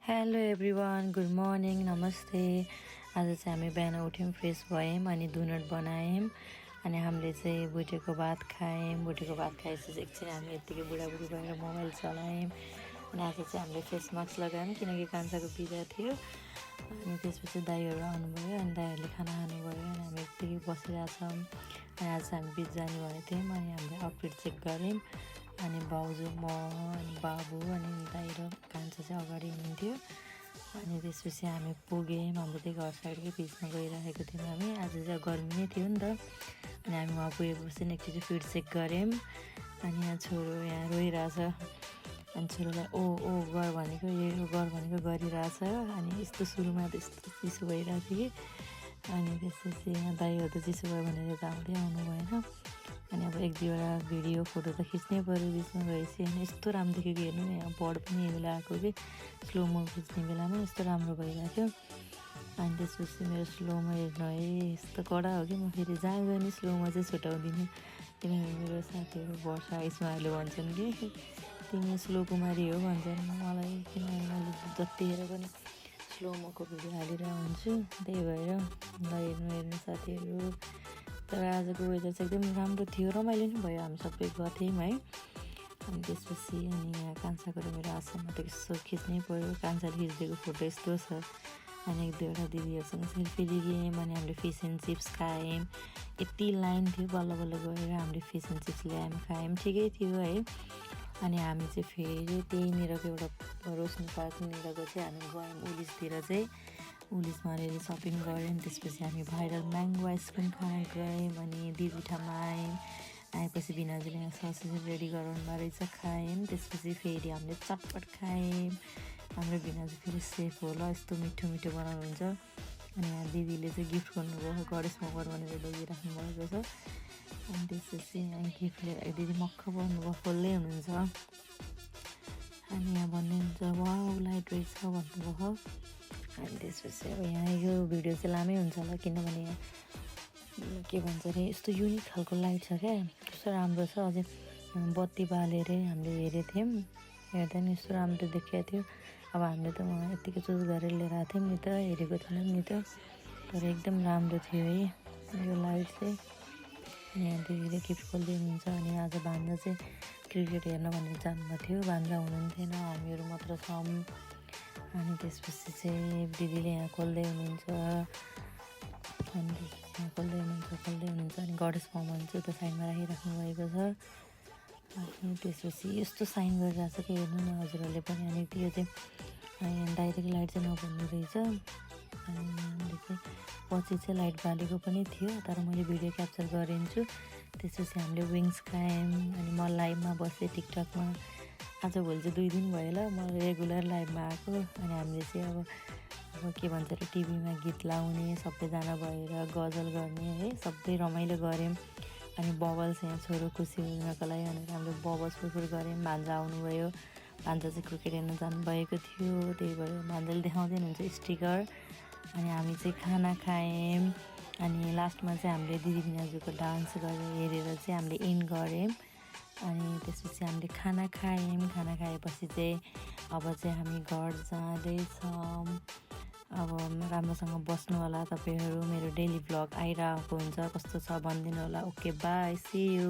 Hello everyone, good morning, नमस्ते। आज चाहिँ हामी बिहान उठ्यौँ, फ्रेस भयौँ अनि दुनट बनायौँ अनि हामीले चाहिँ भुटेको भात खायौँ। भुटेको भात खाएपछि एकछिन हामी यत्तिकै बुढाबुढी भएर मोबाइल चलायौँ अनि आज चाहिँ हामीले फेस मास्क लगायौँ किनकि कान्छाको बिदा थियो। अनि त्यसपछि दाइहरू आउनुभयो अनि दाइहरूले खाना खानुभयो अनि हामी यत्तिकै बसिरहेछौँ। अनि आज हामी बिच जाने भनेको थियौँ अनि हामीले आउटफिट चेक गऱ्यौँ अनि भाउजू, म अनि बाबु अनि दाइ र कान्छा चाहिँ अगाडि हुनुहुन्थ्यो। अनि त्यसपछि हामी पुग्यौँ, हाम्रो त्यही घर साइडकै बिचमा गइरहेको थियौँ हामी। आज चाहिँ गर्मी नै थियो नि त अनि हामी वहाँ पुगेपछि एकचोटि फिट चेक गऱ्यौँ अनि यहाँ छोरो यहाँ रोइरहेछ अनि छोरोलाई ओ ओ गर भनेको यो गर भनेको गरिरहेछ। अनि यस्तो सुरुमा त यस्तो चिसो भइरहेको थियो कि अनि त्यसपछि यहाँ दाइहरू त चिसो भयो भनेर त आउँदै आउनु भएन। अनि अब एक दुईवटा भिडियो फोटो त खिच्नै पऱ्यो बिचमा गएपछि। अनि यस्तो राम्रो देखेको हेर्नु न, यहाँ बर्ड पनि यही बेला आएको कि स्लोमो खिच्ने बेलामा यस्तो राम्रो भइरहेको थियो। अनि त्यसपछि मेरो स्लोमा हेर्नु है यस्तो कडा हो कि म फेरि जहाँ गयो नि स्लोमा चाहिँ छुट्याउँदिनँ किनभने मेरो साथीहरू वर्षा इस्माहरूले भन्छन् कि तिमी स्लो कुमारी हो भन्छन् मलाई, किनभने मैले जतिखेर पनि स्लोमोको भिडियो हालिरहेको हुन्छु। त्यही भएर हेर्नु साथीहरू। तर आजको वेदर चाहिँ एकदम राम्रो थियो, रमाइलो पनि भयो, हामी सबै गथ्यौँ है। अनि त्यसपछि अनि यहाँ कान्छाको र मेरो आसनमा त यसो खिच्नै पऱ्यो, कान्छाले खिचिदिएको फोटो यस्तो छ। अनि एक दुईवटा दिदीहरूसँग सेल्फी लियौँ अनि हामीले फिस एन्ड चिप्स खायौँ। यति लाइन थियो, बल्ल बल्ल गएर हामीले फिस एन्ड चिप्स ल्यायौँ, खायौँ, ठिकै थियो है। अनि हामी चाहिँ फेरि त्यहीँनिरको एउटा रोशनी पार्कनिरको चाहिँ हामी गयौँ उलिसतिर चाहिँ। उलिसमा अलिअलि सपिङ गऱ्यौँ। त्यसपछि हामी भाइरल म्याङ्गो आइसक्रिम खान गयौँ अनि दिदीठाममा आयौँ। आएपछि बिनाजुले यहाँ ससेज रेडी गराउनु भएको रहेछ, खायौँ। त्यसपछि फेरि हामीले चटपट खायौँ। हाम्रो बिनाजु फेरि सेफ होला, यस्तो मिठो मिठो बनाउनुहुन्छ। अनि यहाँ दिदीले चाहिँ गिफ्ट गर्नुभयो, गणेश मगर भनेर लगिराख्नु भएको छ। अनि त्यसपछि यहाँ गिफ्ट लिएर दिदी मक्ख पर्नुभयो, खोल्दै हुनुहुन्छ। अनि यहाँ भन्नुहुन्छ वाउ लाइट रहेछ भन्नुभयो। अनि त्यसपछि अब यहाँ यो भिडियो चाहिँ लामै हुन्छ होला किनभने यहाँ के भन्छ अरे यस्तो युनिक खालको लाइट छ क्या, कस्तो राम्रो छ। अझै बत्ती बालेर हामीले हेरेको थियौँ, हेर्दा नि यस्तो राम्रो देखिएको थियो। अब हामीले त उहाँ यत्तिकै चुज गरेर लिएर आएको थियौँ नि त, हेरेको थिएनौँ नि त, तर एकदम राम्रो थियो है यो लाइट चाहिँ। यहाँ दिदीले गिफ्ट खोल्दै हुनुहुन्छ। अनि आज भान्जा चाहिँ क्रिकेट हेर्न भनेर जानुभएको थियो, भान्जा हुनुहुन्थेन, हामीहरू मात्र छौँ। अनि त्यसपछि चाहिँ दिदीले यहाँ खोल्दै हुनुहुन्छ अनि यहाँ खोल्दै हुनुहुन्छ अनि गणेश भगवान चाहिँ उता साइडमा राखिराख्नु भएको छ। अनि त्यसपछि यस्तो साइन गरिरहेको छ कि हेर्नु न हजुरहरूले पनि। अनि त्यो चाहिँ डाइरेक्ट लाइट चाहिँ नभन्नु रहेछ। अनि हामीले चाहिँ पछि चाहिँ लाइट बालेको पनि थियो, तर मैले भिडियो क्याप्चर गरिन्छु। त्यसपछि हामीले विङ्स खायौँ अनि म लाइभमा बसेँ टिकटकमा। आजभोलि चाहिँ 2 दिन भयो ल म रेगुलर लाइभमा आएको। अनि हामीले चाहिँ अब के भन्छ अरे टिभीमा गीत लाउने, सबैजना भएर गजल गर्ने है, सबै रमाइलो गऱ्यौँ। अनि बबल्स यहाँ छोरो खुसी हुनको लागि भनेर हामीले बबल्स फुरफुर गऱ्यौँ। भान्जा आउनुभयो, भान्जा चाहिँ क्रिकेट हेर्न जानुभएको थियो, त्यही भएर भान्जाले देखाउँदै हुनुहुन्छ स्टिकर। अनि हामी चाहिँ खाना खायौँ अनि लास्टमा चाहिँ हामीले दिदी बिनाजुको डान्स हेरेर चाहिँ हामीले इन्ड गऱ्यौँ। अनि त्यसपछि हामीले खाना खायौँ, खाना खाएपछि चाहिँ अब चाहिँ हामी घर जाँदैछौँ। अब राम्रोसँग बस्नु होला तपाईँहरू, मेरो डेली भ्लग आइरहेको हुन्छ, कस्तो छ भनिदिनु होला। Okay bye, see you.